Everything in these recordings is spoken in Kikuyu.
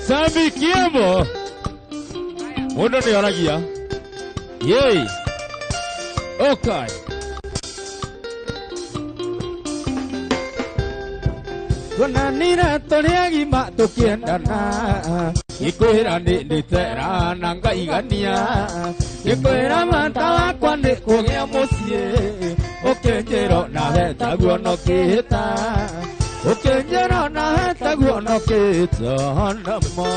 Sami Kiambo. Mũndũ nĩ oragia. Yei. Okay. Tuonanire tũrĩ agima tũkĩendana. Ngĩkwĩra nĩ ndĩtera na ngaigania. Ngĩkwĩra bata wakwa nĩ kũgĩa mũciĩ. Ũkĩnjĩra nawe taguo no kĩhĩta. Ũkĩnjĩra nawe taguo no kĩhĩta namo.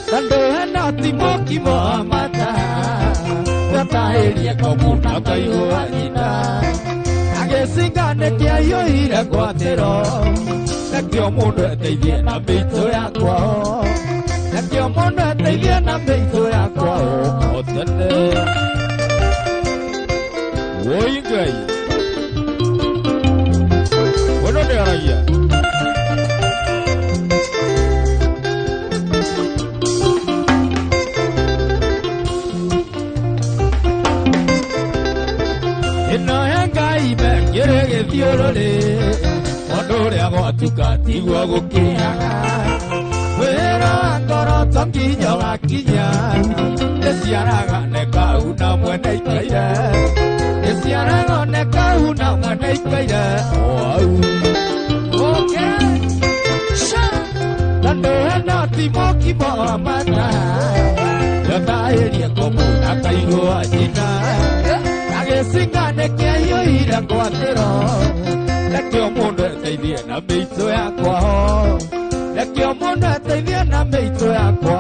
Tondũ hena ti mũkimo wa mata. Wetahĩrie komuna kaigua nyina. Agĩcinga nĩkĩaiyũire ngwatĩro. Nakĩo mũndũ eteithie na mĩitũ yakwa. Nakĩo mũndũ eteithie na mĩitũ yakwa o tene. Woi Ngai. Mũndũ nĩ aragia. Ĩno ya Ngai mekĩre gĩthiũrũrĩ. Ũndũ ũrĩa gwatuka tiguo gũkĩaga. Wĩra wa ngoro to nginya wakinya. Ĩciaraga nĩkauna mwene ikaire. Ĩciaraga nĩkauna mwene ikaire. Wau. Tondũ hena ti mũkimo wa mata. Yotahĩrie kũmuna kaigua nyina. Agĩcinga nĩkĩaiyũire ngwatĩro. Nakĩo mũndũ eteithie na mĩitũ yakwa. Nakĩo mũndũ eteithie na mĩitũ yakwa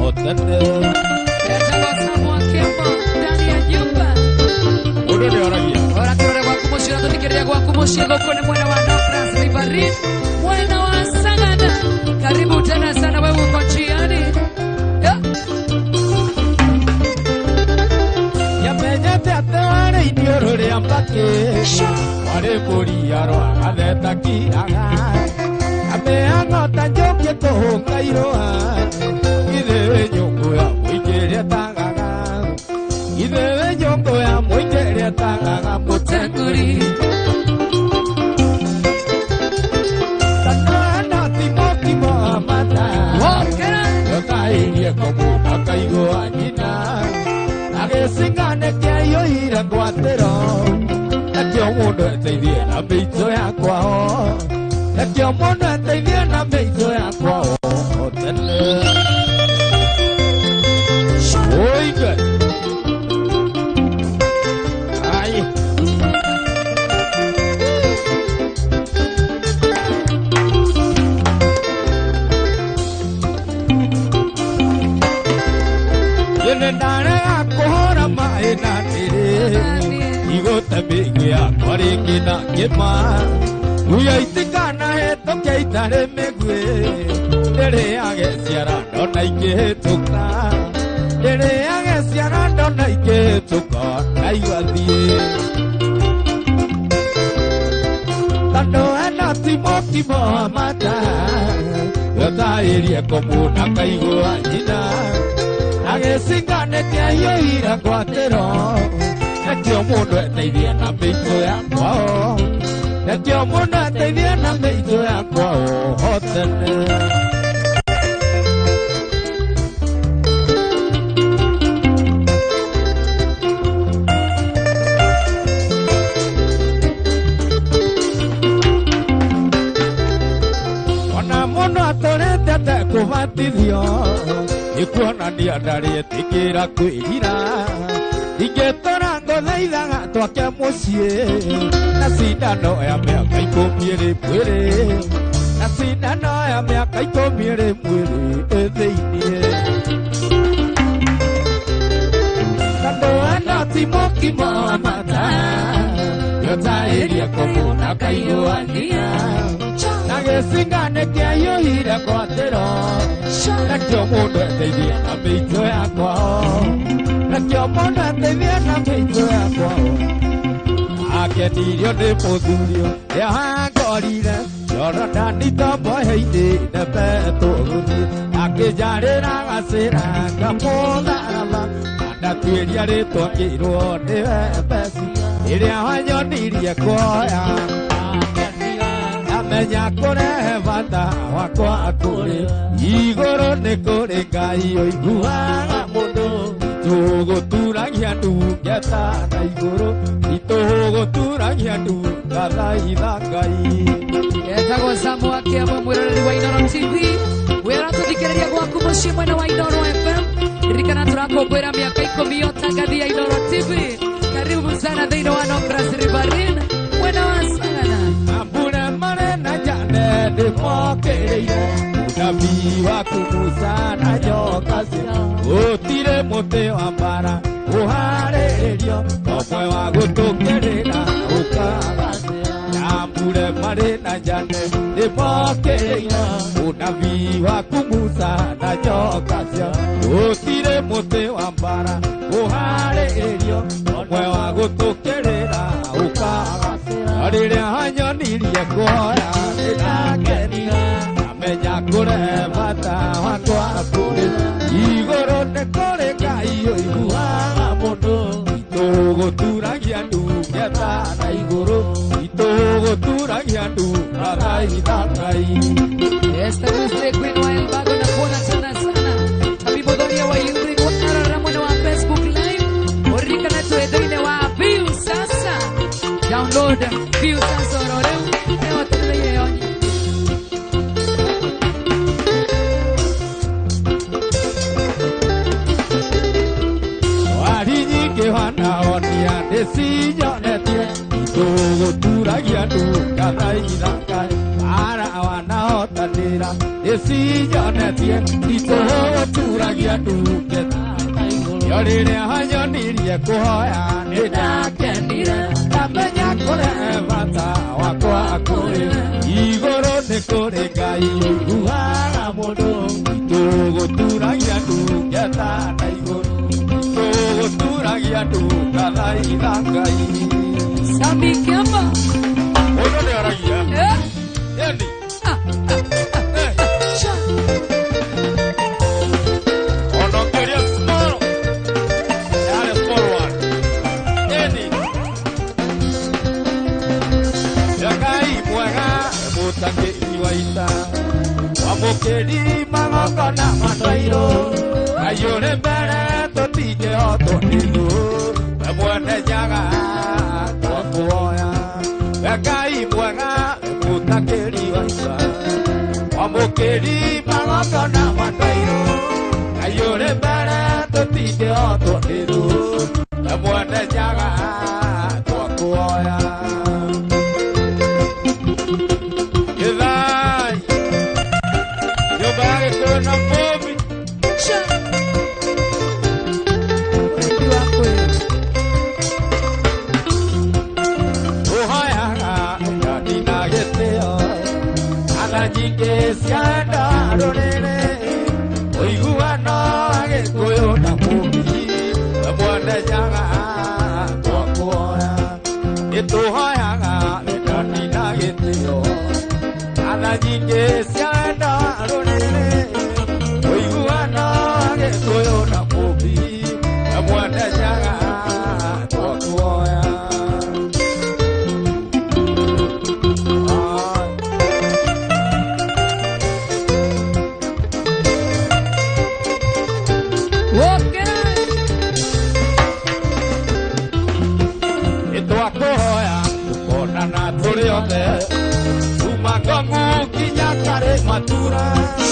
o tene. Tabasamu wa Kiambo ndani ya nyumba. Mũndũ nĩ oragia. Ora turore gwaku mũciĩ ũratũthikĩrĩria gwaku mũciĩ gũkũ nĩ mwena wa Northlands Riverine, mwena wa Sagana. Karibu tena sana wewe uko njiani. Yamenyete atĩ warĩ iniũrũ rĩa mbakĩ. Warĩ mbũri arwagatheta kiraga. Amĩang'o ta njũkĩ kũhũnga irũa. Ithe wĩ nyũngũ ya mũingĩ ĩrĩa ĩtagaga. Ithe wĩ nyũngũ ya mũingĩ ĩrĩa ĩtagaga Mũteng'ũri. Tondũ hena ti mũkimo wa mata. Wokera. Yotahĩrie kũmuna kaigua nyina. Agĩcinga nĩkĩaiyũire ngwatĩro. Nakĩo mũndũ eteithie na mĩitũ yakwa. Nakĩo mũndũ eteithie na mĩitũ yakwa o tene. Oi Ngai. Ai. Nĩ ndarega kũhũra maĩ na nĩrĩ. Igũte mĩigũ yakwa rĩngĩ na ngĩma. Nguya itikanahĩtũke itarĩ mĩguĩ. Ndĩrĩage ciara ndona ikĩhĩtũka. Ndĩrĩage ciara ndona ikĩhĩtũka ndaigua thiĩ. Tondũ hena ti mũkimo wa mata. Yotahĩrie kũmuna kaigua nyina. Agĩcinga nĩkĩaiyũire ngwatĩro. Nakĩo mũndũ eteithie na mĩitũ yakwa. Nakĩo mũndũ eteithie na mĩitũ yakwa o tene. Ona mũndũ atũrĩte atekũbatithio. Nĩkuonania ndarĩ etĩkĩra kwĩrira. Ingĩtũra ngũthaithaga twake mũciĩ. Na cindano ya mĩaka ikũmi ĩrĩ mwĩrĩ. Na cindano ya mĩaka ikũmi ĩrĩ mwĩrĩ ĩ thĩiniĩ. Tondũ hena ti mũkimo wa mata. Yotahĩrie kũmuna kaigua nyina. Na gĩcinga nĩkĩaiyũire ngwatĩro. Nakĩo mũndũ eteithie na mĩitũ yakwa. Nakĩo mũndũ eteithie na mĩitũ yakwa. Akenirio nĩ mũthuri ũrĩa wangorire. Jorodani tombohe-inĩ ndebetwo gũthiĩ. Akĩnjarĩra gacĩra kamũtharaba. Ndatuĩria rĩtwa ngĩirwo nĩwe Besi. Ĩrĩa wanyonirie kuoya. Amenya kũrehe bata wakwa kũrĩ igũrũ nĩ kũrĩ Ngai ũiguaga mũndũ tũgũturagia ndungata na igũrũ itũgũturagia ndugathaitha Ngai. Etagwo Samu wa Kĩambu mwĩroreri wa Inooro TV wĩra tũthikĩrĩria gwaku mũciĩ mwena wa Inooro FM. Ririkana tũrakũngũĩra mĩaka 10 ya ũtangathi ya Inooro TV. Karibu sana thĩinĩ wa Nocras Riverine mwena wa Sagana. Ambura marĩ na njane ndĩmokĩrĩire mũnabii waku Musa na nyoka cia gũtirĩ mũtĩ wa mbara ũharĩrĩrio ũmwe wa gũtũkĩrĩra ũkagacĩra. Ambure marĩ na njane ndĩmokĩrĩire mũnabii waku Musa na nyoka cia gũtirĩ mũtĩ wa mbara ũharĩrĩrio ũmwe wa gũtũkĩrĩra ũkagacĩra. Rĩrĩa anyonirie kuoya nĩndakenire amenya kũrehe bata wakwa kũrĩ igũrũ nĩ kũrĩ Ngai ũiguaga mũndũ itũgũturagia ndungata na igũrũ itũgũturagia ndugathaitha Ngai. Esther Wesley Queen wa Elbago na kuona tena sana. Habibu Dhoria wa Yuri wa mwena wa Facebook Live. Uririkane twĩ thĩinĩ wa Viusasa. Download Viusasa oro rĩu. Ĩyo tũrĩire yo nyingĩ. Wari nyingĩ wanaonia nĩcinyonetie itũgũturagia ndugathaitha Ngai. Bara wanahotanĩra nĩcinyonetie itũgũturagia ndungata yo rĩrĩa anyonirie kũhoya nĩndakenire ndamenya kũrehe bata wakwa kũrĩ igũrũ nĩ kũrĩ Ngai ũiguaga mũndũ itũgũturagia ndungata na igũrũ itũgũturagia ndugathaitha Ngai. Sami Kiamba. Mũndũ nĩaragia. Eh? Yani. Ah, ah, ah. Cha. Onongeria small. Yale small one. Yani. Ya Ngai mwega mũtangĩri wa ita wamũkĩri magongona matwairwo Ngai ũrĩ mbere tũtingĩhotwo nĩ thũ we mwene nyaga twakuoya. We Ngai mwega mũtangĩri wa ita wamũkĩri magongona matwairwo Ngai ũrĩ mbere tũtingĩhotwo nĩ thũ we mwene nyaga twakuoya. Gĩthai nyũmba ya Gĩkũyũ na Mũmbi. Cha. Ũrĩithi wa kwĩra. Ũhoyaga ũgani na gĩtĩo ana nyingĩ ciaenda rũrĩrĩ ũiguano wa Gĩkũyũ na Mũmbi we mwene nyaga twakuoya. Nĩtũhoyaga wendani na gĩtĩo ana nyingĩ ciaenda rũrĩrĩ ũiguano wa Gĩkũyũ na Mũmbi we mwene nyaga twakuoya. Okay. Nĩtwakũhoya tũkonana tũrĩ othe kuma Ngong'u nginya Karĩ Matura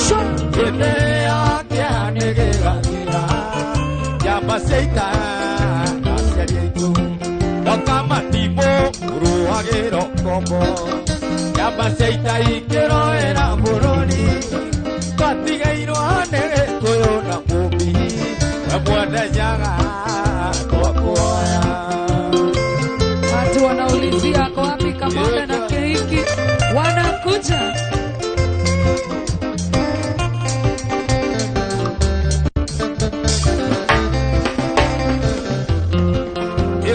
Cha. hĩndĩ ĩyo kĩeha nĩgĩgathira njamba cia ita na aciari aitũ ndoka matimũ kũrũagĩrwo ngombo njamba cia ita ikĩroera bũrũri twatigairwo nĩ Gĩkũyũ na Mũmbi we mwene nyaga twakuoya. Watu wanaulizia ako wapi Kamonda na Keiki, wanakuja.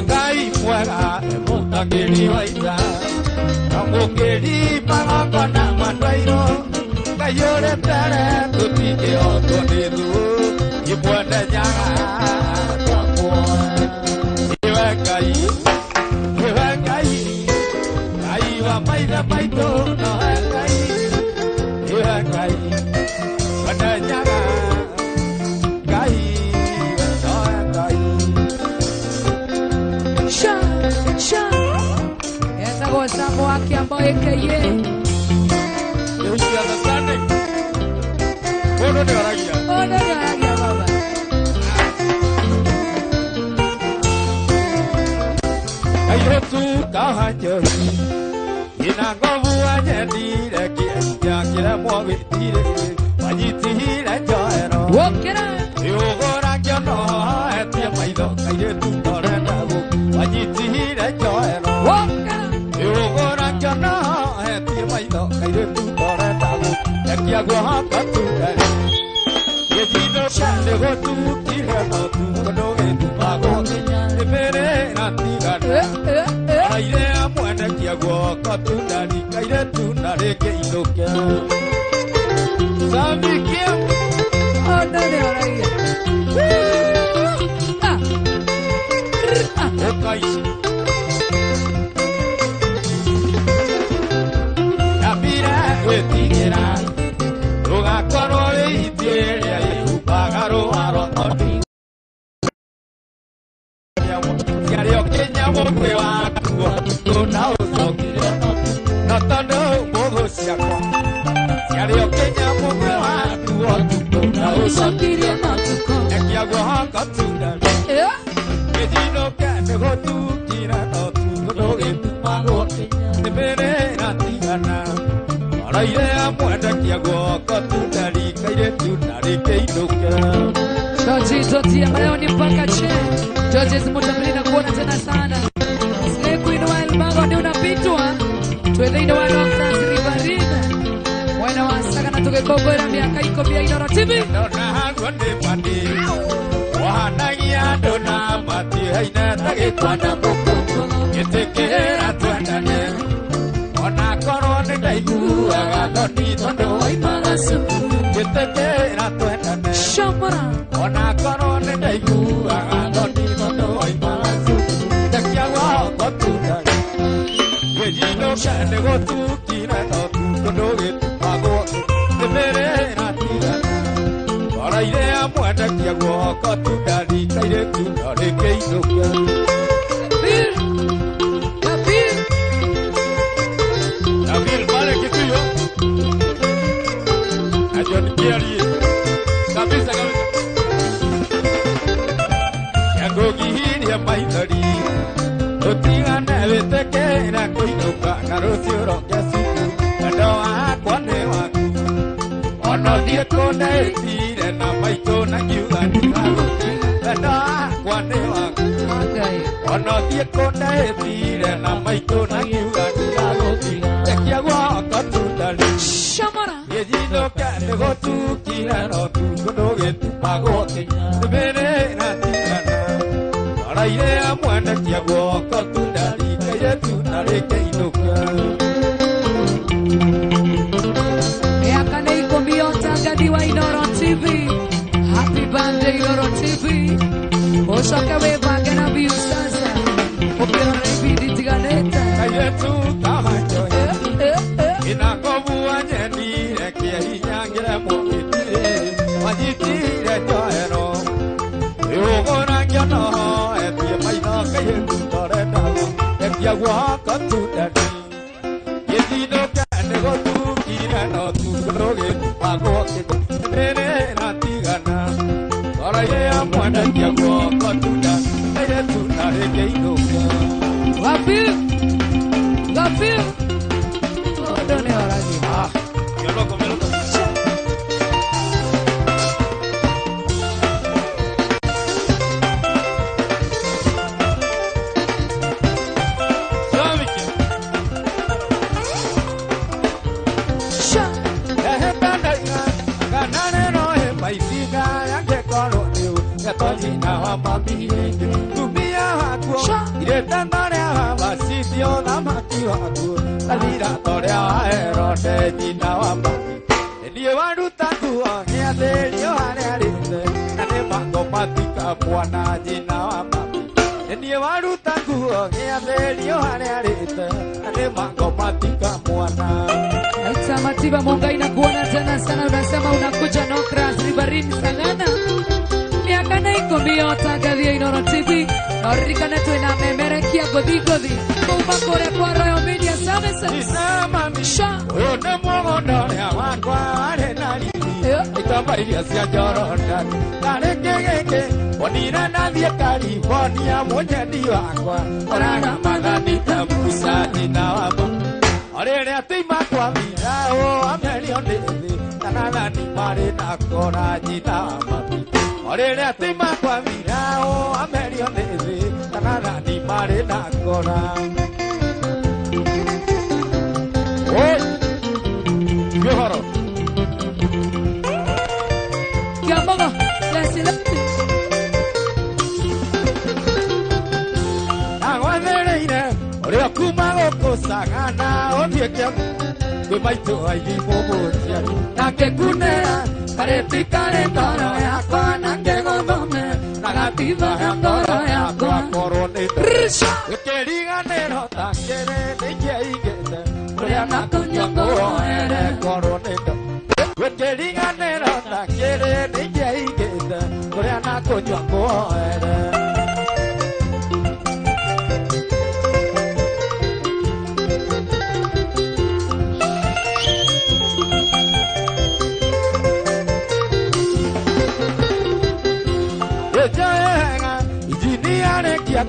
Ngai mwega mũtangĩri wa ita amũkĩri magongona matwairwo Ngai ũrĩ mbere tũtingĩhotwo nĩ thũ imwene nyaga twakuoya. Iwe Ngai, iwe Ngai, Ngai wa maithe maitũ nowe njohi ina ngovu anyendire kĩenja kĩremwo gwĩtirĩ wanyitihire njoero Wokera. Yugora kĩono etie maitho kairĩtu torenda gũkũ wanyitihire njoero Wokera. Yugora kĩono etie maitho kairĩtu torenda gũkũ ekia guoko tundari gĩcindo nĩ gũtukire no tuko ndũgĩtumagwo nĩ mĩrĩ na tigana Aire amwene kia guoko tundari kairĩtu na rĩngĩ inũke Samikia Ona nĩ oragia. Ah. Ah. Ũkaici Ndambire gwĩtigĩra ndũgakorwo wĩ iti ĩrĩa ĩhumbaga rũa rwa ng'ondu Ciarĩ o kinya mũgwĩ wakuo na ũcokire no tondũ mbũgũ ciakwa ciarĩ o kinya mũgwĩ wakuo na ũcokire Ũcokirie matukũ. Ekia guoko tundari Gĩcinũke nĩ gũtukire no tukũ ndũgĩtumagwo nĩ mĩrĩ na tigana Oroire amwendekia guoko tundari kairĩtu na rĩngĩinũke George Totia leo ni mpaka che. George Mutabili na kuona tena sana. Slay Queen wa Elbago ndio unapitwa. Twende wa Rockstars Riverina. Mwana wa Saga na tugekongora miaka ikũmi ya Inooro TV. Ndona haguo nĩ bandi Wahanagia andũ na matihaine ta gĩkwa na mũkoko. Gĩtĩkĩra twendane Ona korwo nĩ ndaiguaga thoni tondũ Waimaga cukuru. Gĩtĩkĩra twendane Shomora. Ona korwo nĩ ndaiguaga thoni tondũ waimaga cukuru Ndekia guoko tundari Gĩcinũke nĩ gũtukire no tukũ ndũgĩtumagwo nĩ mĩrĩ na tigana Oroire amwendekia guoko tundari kairĩtu no rĩngĩinũke Kabir. Kabir. Kabir pale Kikuyu na John Kiarie kabisa kabisa Yangũgihirie maithori tũtigane wĩtĩkĩre kũinũka na rũciũ ũroke cukuru wendo wakwa nĩ waku ona ũthiĩ kũndĩtire na maitũ na ngiuga ndigagũtiga wendo wakwa nĩ waku Ngai. ona ũthiĩ kũndĩtire na maitũ na ngiuga ndigagũtiga rekia guoko tundari Shomora. Gĩcinũke nĩ gũtukire no tukũ ndũgĩtumagwo nĩ mĩrĩ na tigana Oroire amwendekia guoko tundari kairĩtu na rĩngĩinũke Miaka nĩ ikũmi ya ũtangathi wa Inooro TV. Happy birthday Inooro TV. Ũcoke wĩbange na view sasa. Ũkĩrora ibindi itiganĩte. Kairĩtu kamanjohi Eh, eh, eh. ina ngovu anyendire kĩahinya ngĩremwo gĩtirĩ wanyitire njohero Yugũra ngĩono etie maitho kairĩtu torendago ekia guoko tundari Gĩcinũke nĩ gũtukire no tukũ ndũgĩtumagwo mĩrĩ na tigana Oroire amwendekia guoko tundari kairĩtu na rĩngĩinũke Wapi? Wapi? Ũndũ nĩ oragia. Ah, mioloko, mioloko. Sabiki. Sha. Ehebandaiga, kanane no hembaithiga, yangĩkorwo nĩ ũ, wa mami rĩngĩ. Tumia wakuo, Sha. irĩte torĩa wa Vashiti, ũthamaki wakuo, athira torĩa wa Herode, nyina wa mami. Niĩ waruta nguo gĩathĩrio harĩa arĩte, na nĩ mango matika mwana nyina wa mami. Niĩ waruta nguo gĩathĩrio harĩa arĩte, na nĩ mango matika mwana. Aita Matiba Mungai na kuona tena sana, unasema unakuja Nokras Riverine Sagana. Miaka nĩ ikũmi ya ũtangathi ya Inooro TV. Na ũririkane twĩna memerekia gothi gothi kuma kũrĩa kwa Royal Media Services. Mami, Sha. ũyũ nĩ mũgũnda ũrĩa wakwa warĩ na riri Eh. itamba iria cia Jorodani tarĩ kĩgĩkĩ Ndaumire nathiĩ California mũnyendi wakwa ũraga mathani ta Musa nyina wa ma rĩrĩa tũima twamira ũ amerio nĩ thĩ kana marĩ na kora nyina wa mami rĩrĩa tũima twamira ũ amerio nĩ thĩ kana marĩ na kora. Oi Kĩhoro Kiambogo lesi. Ndagwathĩrĩire ũrĩa kuma gũkũ Sagana ũthiĩ Kĩambu kwĩ maitũ airimũ mũciari na ngĩkunĩra karĩti karĩ ngoro yakwa na ngĩgũthome na gatithaga ngoro yakwa korwo nĩ gũkĩriganĩro ta kĩrĩ nĩingĩaigĩte kũrĩa na kũnyua ngũhoere korwo nĩ gũkĩriganĩro ta kĩrĩ nĩingĩaigĩte kũrĩa na kũnyua ngũhoere.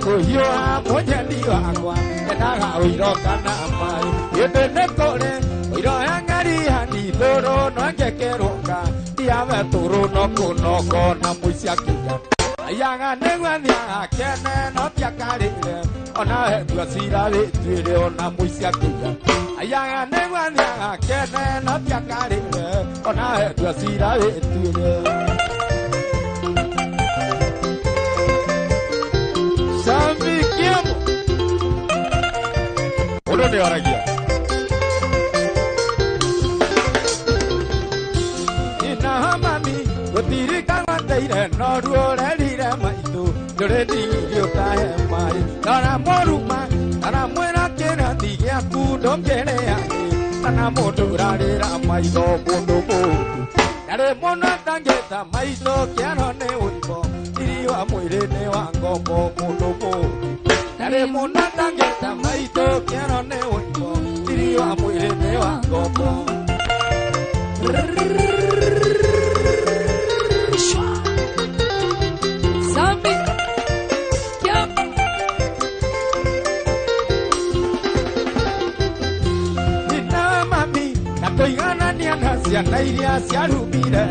Kũhiũha mũnyendi wakwa endaga ũiro kana maĩ ĩndĩ nĩ kũrĩ ũiro ya ng'ari hanithũrũ no ngĩkĩrũka tiametũrũ no kũnoko na mũici akiuga aiyaga nĩguo athiaga kene no tiakarĩre ona wetua cira wĩtuĩre ona mũici akiuga aiyaga nĩguo athiaga kene no tiakarĩre ona wetua cira wĩtuĩre. Sambi Kiambu ũndũ nĩ oragia ina mami gũtirikagwo ndeire no ruo rerire maitũ ndũrĩ ndigiri ũkahe maĩ ndora mũruma kana mwĩra kĩrathi gĩaku ndũngĩrĩa kana mũndũ ũrarĩra maitho mũndũ mũũku ndarĩ mũno atangĩta maitho kĩaro nĩ ũimbo wa mwĩrĩ nĩ wa ngombo mũndũ mũũku ndarĩ mũno atangĩta maitho kĩaro nĩ ũimbo tiri wa mwĩrĩ nĩ wa ngombo. Sambi Kiambu Nina mami na tũiganania na ciana iria ciarumire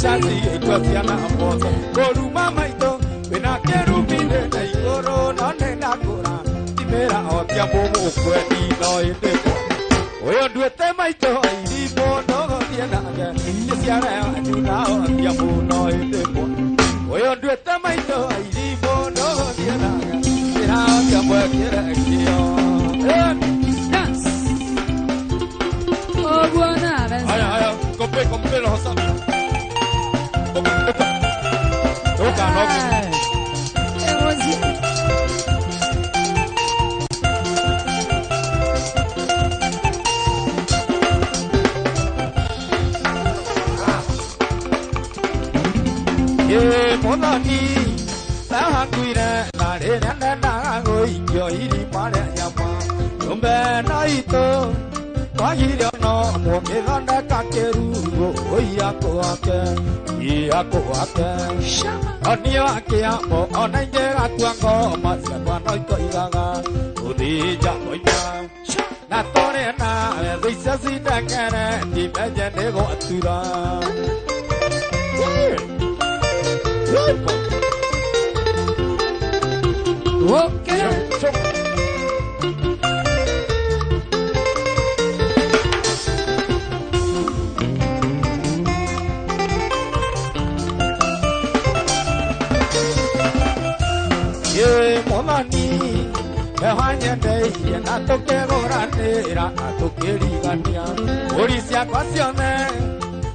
ciatigĩtwo ciana mboco kũruma maitũ wĩna kĩrumire na igũrũ no nĩ ndakũra timĩra otia mũmũkwendi no ĩndĩ ũyũ nduĩte maitũ airimũ ndũgũthiĩ nake nĩ ciana wanyu na otia mũno ĩndĩ ũyũ nduĩte maitũ airimũ ndũgũthiĩ nake ĩra otia mwekĩre kĩo. Dance. Oh, buona. Haya haya kompe kompe roho safi. Toka noki. Ye monani tahakuire na rĩrĩa ndendaga gũikio irima rĩa nyama nyũmba ĩno itũ twagirio no mũgĩthondeka kĩrugo ũiakũake iakũake onio akĩambo ona ingĩgatua ngoma ciakwa no ikoigaga gũthinja koima na tũrĩ nawe thũ icio cindengere ndimenye nĩ gwatura. Okay. Ye mwathani nĩwanyendeirie na tũkĩgũranĩra na tũkĩrigania mbũri ciakwa ciothe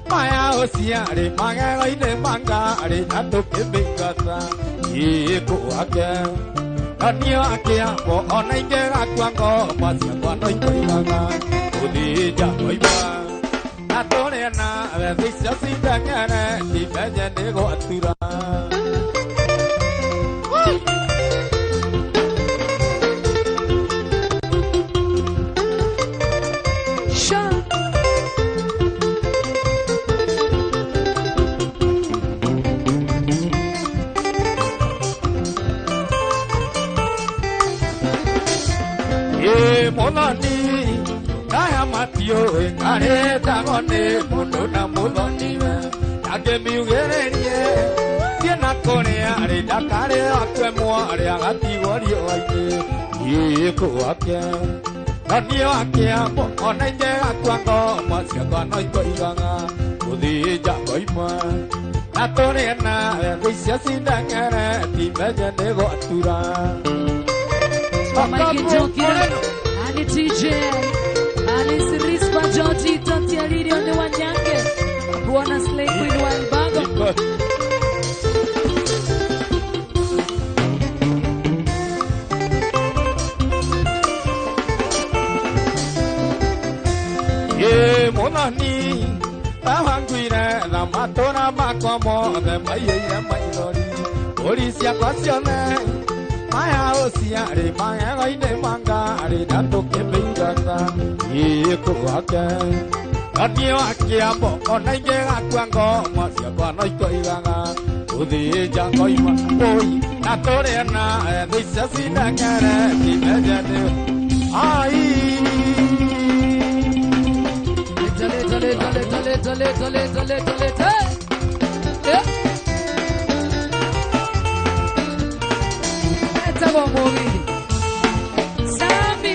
maya ũciarĩ magego-inĩ mangarĩ na tũkĩmĩingata ĩkũake no niĩ akĩambo ona ingĩgakua ngoma ciakwa no ikoigaga gũthinja koima na tũrĩ nawe thĩ icio cindeng'ere ndimenye nĩ gwatura. Arĩtagwo nĩ mũndũ na mũthoniwe ndangĩmiugĩrĩrie thiĩ na kũrĩa rĩ ndakarĩ akue mwarĩ agatigwo riũa-inĩ gĩkũ gwake no niĩ wa Kĩambu ona ingĩgakua ngoma ciakwa no ikoigaga gũthĩnja ngoima na tũrĩe nawe thũ icio cindeng'ere timenye nĩ gwatura. Mike Njokira, Ani TJ, Alice Rispa, Georgie Tatiaririo ni Wanyange, Bwana Slay Queen wa Elbago. Ye monani tawanguire na matũra makwa mothe maiyũire maithori mbũri ciakwa ciothe maya ũciarĩ magego-inĩ ma ngari na tũkĩmĩingata gĩkũ gwake no niĩ wa Kĩambu ona ingĩgakua ngoma ciakwa no ikoigaga gũthĩnja ngoima ũi na tũrĩe nawe thũ icio cindeng'ere timenye nĩ ai. Leta, leta, leta, leta, leta, leta, leta, leta. Eh. Leta bombogini. Sami.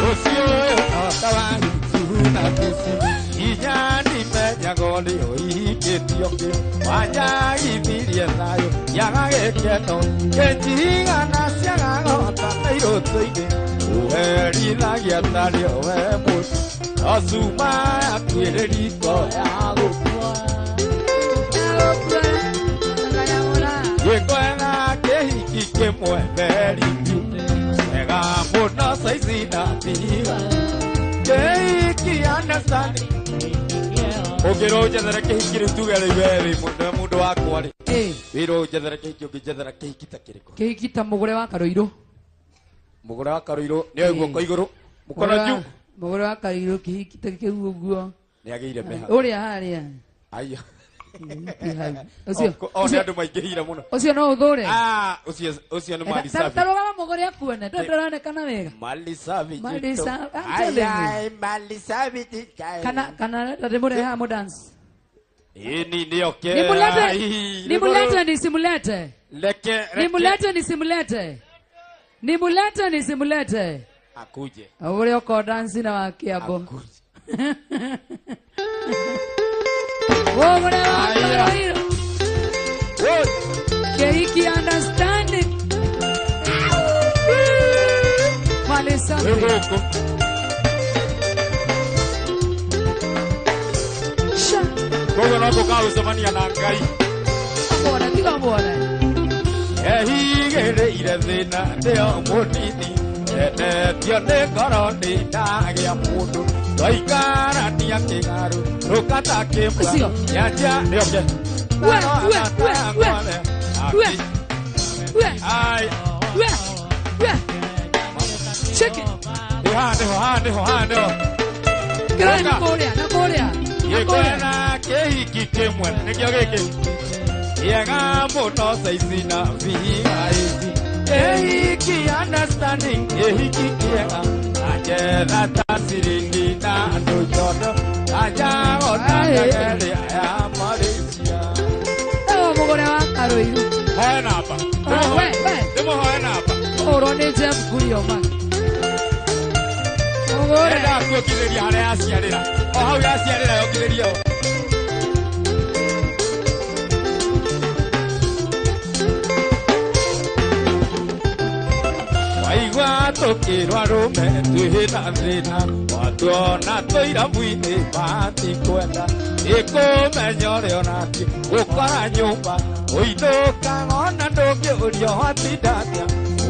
Rũciũ tawangi na tuci inya nimenyagwo nĩ ũhikĩtio kĩ wanyagithirie thayũ yaga gĩkeno kĩnjigana ciagagota na irũtũ-inĩ ũherithagia tarĩ we mũciĩ no cuma yakuĩrĩ riko ya gũkua gĩkwetha kĩhiki kĩmwe very few wega mũno saizi na tiga kĩhiki understanding ũngĩrwo ũnjethere kĩhiki rĩu tuge rĩu we wĩ mũndũ wakwa rĩ wĩrwo ũnjethere kĩhiki ũngĩnjethera kĩhiki ta kĩrĩkũ? Kĩhiki ta mũgũre wa Karũirũ. Mũgũre wa Karũirũ nĩ oe guoko igũrũ mũkono juu. Mũgũre wa Karũirũ kĩhiki ta kĩu ũguo nĩ agĩire meha ũrĩa harĩa aya ũcio o nĩ andũ maingĩhire mũno ũcio no ũthũre. Ũcio ũcio nĩ mali safi. Ta rũgama mũgũre akuone ndũ ndũronekana wega. Mali safi Mali safi. Ai mali safi kana kana ndĩmũrehe haha mũdance. Ĩni nĩ oke. Nimulete nimulete nisimulete. Leke nimulete nisimulete. Nimulete nisimulete. Akuje. Ũrĩa ũko dance na wa Kĩambu. Akuje. Mũgũre wa Karũirũ. Kĩhiki understanding. Mali safi. Sha. Koguo no tũkagũcemania na Ngai. Mbona tiga mbona. Ehigĩrĩire thĩna ndĩo mũnini endetio nĩ ngoro nĩ ndagĩa mũndũ twaikarania kĩgarũ rũkata kĩmba nyanja nĩoke. We we we we we we ai we we check it. Nĩho nĩho haha nĩho haha nĩho. Kĩrore na kũrĩa na kũrĩa. Gĩkwetha kĩhiki kĩmwe nĩkĩo gĩkĩ kĩega mũno saizi na viga ici kĩhiki understanding kĩhiki kĩega anjetha ta ciringi na andũ njondo anjagota ndege ya Malaysia. Ewa mũgũre wa Karũirũ. Hoe namba. Ndĩmũhoe namba. Ũhũrwo nĩ Jeff Kurio ma. Mũgũre. Enda kuokithĩria harĩa yaciarĩra. O hau yaciarĩra yokithĩria ho. Waigua tũkĩrwo arũme twĩna thĩna watuona tũirabu-inĩ matikwenda ĩkũmenya ũrĩa ũrathiĩ gũkora nyũmba ũinũkaga ona ndũngĩũrio watinda atĩa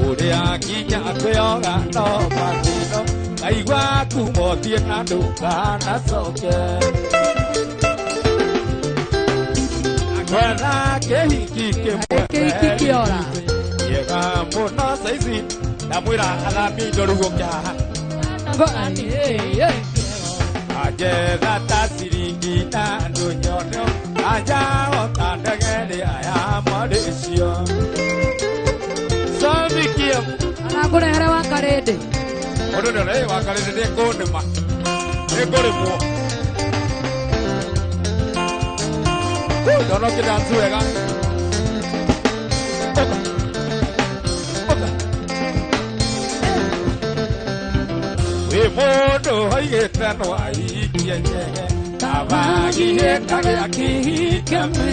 ũrĩa nginya kwĩyoga no mathĩno kaigua kuma ũthiĩ na ndũkanacoke kwetha kĩhiki kĩmwe Kĩhiki kĩora. kĩega mũno saizi ndamwĩra athambie indo rĩu ũke haha anjetha ta ciringi na andũ nyondo anjagota ndege ĩrĩa ya Malaysia. Samikia Arakũrehere wa Karĩndĩ. Mũndũ nĩ wa Karĩndĩ nĩ kũndĩma. Nĩngũrĩmwo. Ndona ũkĩdansi wega. Ũka. Ũka. Wĩ mũndũ oigĩte no aikie nyege kabagire kagĩa kĩhikame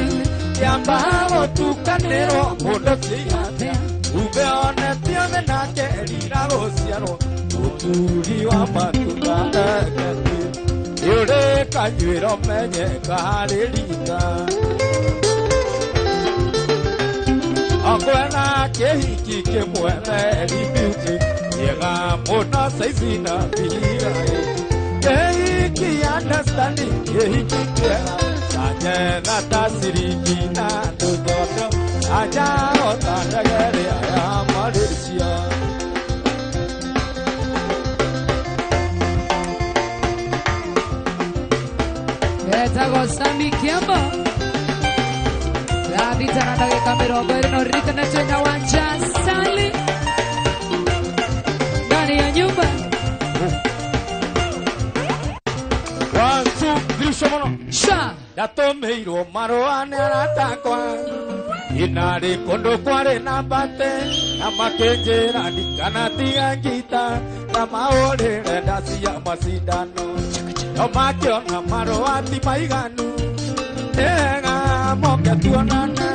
kĩamba gũtukanĩrwo mũndũ kĩigate umbe one tiothe nake erira gũciarwo ũturi wa matunda ndegeti nĩũrĩkanyuĩra ũmenye karĩ rita Akwena kĩhiki kĩmwe Mary Beauty yega mũno saizi na mbira kĩhiki understanding kĩhiki kĩega sanyetha ta ciringi na ndũnyondo anjarota ndege ĩrĩa ya Malaysia. Etagwo Sami Kiambo. Thita na ndagĩka 20 na ũririkane twĩna Wanja Sali ndani ya nyumba. 1 2 3 shomono. Sha. Ndatũmĩirwo marũa nĩ aratakwa inarĩ kũndũ kwarĩ na mbate na makĩnjĩra ndikanatiga ngita na mahũrĩre ndacia macindano no makĩona marũa ti maiganu nĩwega moke tuonane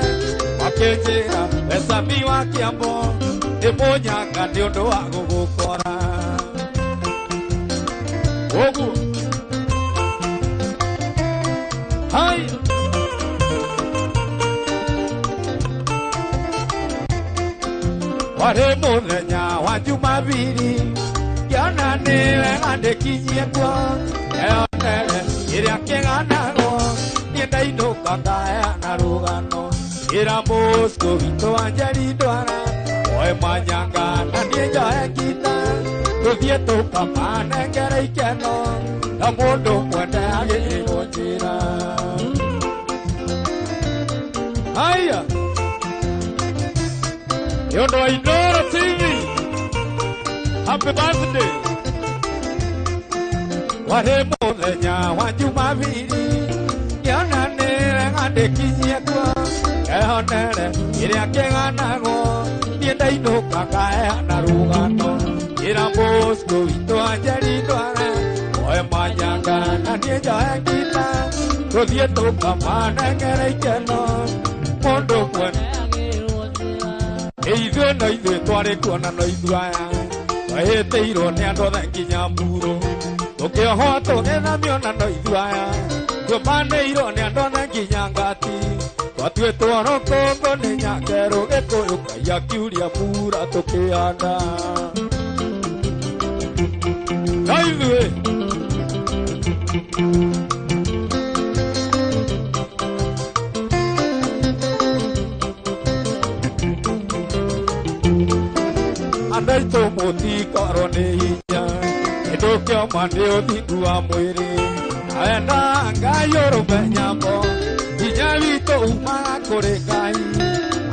makĩnjĩra we Sami wa Kĩambo nĩ mũnyanga nĩ ũndũ wa gũgũkora ũguo. Hai. Warĩ mũthenya wa Jumabiri ngĩona nĩ wega ndĩkinyie kuo ndeyonere kĩrĩa kĩganagwo niĩ ndainũka ngaheana rũgano ĩra Moscow witũ wa Njeri ndwara oe manyanga na niĩ njoe ngita tũthiĩ tũkamanengere ikeno na mũndũ mwende agĩrĩrwo njĩra. Haya. Nĩ ũndũ wa Inooro TV. Happy birthday. Warĩ mũthenya wa Jumabiri ngĩona nĩ wega ndĩkinyie kuo ndeyonere kĩrĩa kĩganagwo niĩ ndainũka ngaheana rũgano ĩra Moscow witũ wa Njeri ndwara oe manyanga na niĩ njoe ngita tũthiĩ tũkamanengere ikeno mũndũ mwene ithuĩ no ithuĩ twarĩ kuona no ithuĩ aya twahĩtĩirwo nĩ andũ othe nginya mburo tũkĩohwo tũgĩthamio na no ithuĩ aya tuomanĩirwo nĩ andũ othe nginya ngati twatuĩtwo rũkũngũ nĩ nyakerũ gĩkũyũ Ngai akiuria mbura tũkĩhanda no ithuĩ. Andũ aitũ mũtikorwo nĩ hinya kĩndũ kĩoma nĩ ũthingu wa mwĩrĩ awenda Ngai ũrũme nyambo hinya witũ umaga kũrĩ Ngai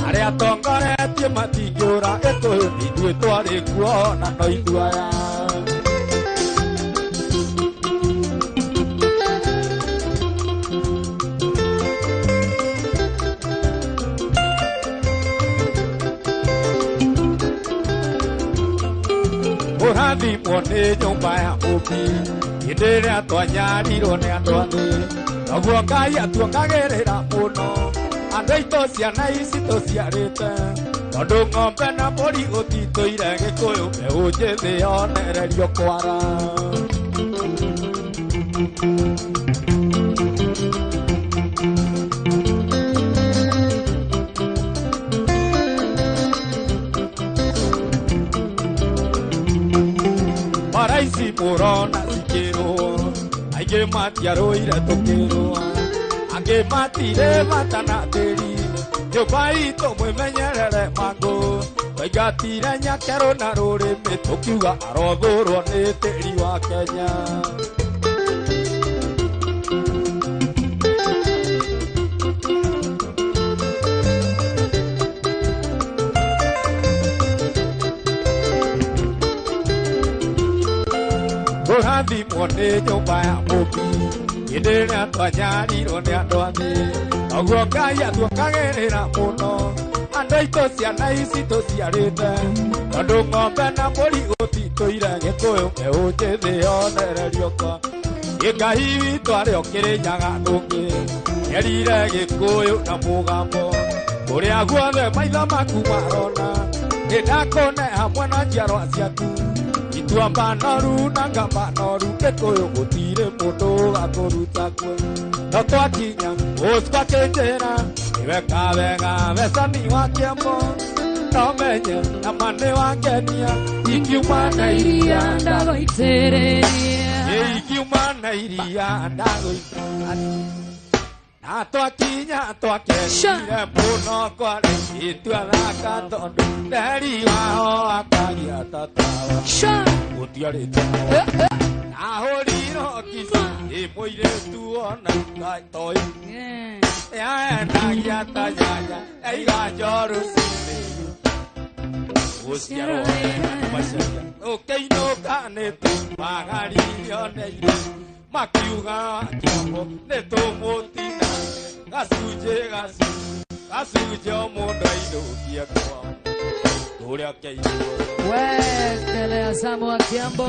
arĩa atongoretie matingĩũra Gĩkũyũ nĩ ithuĩ twarĩ kuo na no ithuĩ aya. Kũrathimwo nĩ nyũmba ya mũmbi hĩndĩ ĩrĩa twanyarirwo nĩ andũ a thĩ noguo Ngai atuongagĩrĩra mũno andũ aitũ ciana ici tũciarĩte tondũ ng'ombe na mbũri gũtitũire Gĩkũyũ mbeũ njĩthĩ yonererio kwara. Maraici mũrona cikĩrwo aingĩ matiarũire tũkĩrũa angĩ matirĩ bata na tĩri nyũmba itũ mwĩmenyerere mangũ twaingatire nyakerũ na rũrĩmĩ tũkiuga arothũrwo nĩ tĩri wa Kenya. Kũrathimwo nĩ nyũmba ya mũmbi hĩndĩ ĩrĩa twanyarirwo nĩ andũ angĩ noguo Ngai atuokagĩrĩra mũno andũ aitũ ciana ici tũciarĩte tondũ ng'ombe na mbũri gũtitũire Gĩkũyũ mbeũ njĩthĩ yonererio kwa Ngai witũ arĩ o Kĩrĩnyaga ndũngĩ erire Gĩkũyũ na mũgambo kũrĩa guothe maitho maku marona nĩndakũne hamwe na njiarwa ciaku ituamba noru na ngamba noru Gĩkũyũ gũtirĩ mũndũ ũgakũruta kuo no twakinya ũcwakĩnjĩra nĩweka wega wecani wa kĩambo no menye nama nĩ wangenia ikiuma na iria Ndagoitĩrĩria. Ikiuma na iria ndagũitĩrĩria na twakinya twakenire mũno kwarĩ ituathaka tondũ nderi wao akagia tatawa Sha. gũtiarĩ tawa ahũrirwo kici ĩ mũirĩtu ona toĩ Yeah. yaendagia ta nyanya eiga njoru cinĩ gũciarwo macaria ũkĩinũka nĩ tũmagaririo nĩ airĩtu makiuga kĩambo nĩ tũmũtina gacunjĩ gacunjĩ gacunjĩ o mũndũ ainũkie kwao kũrĩa keirwo. Wekelea Samu wa Kiambo.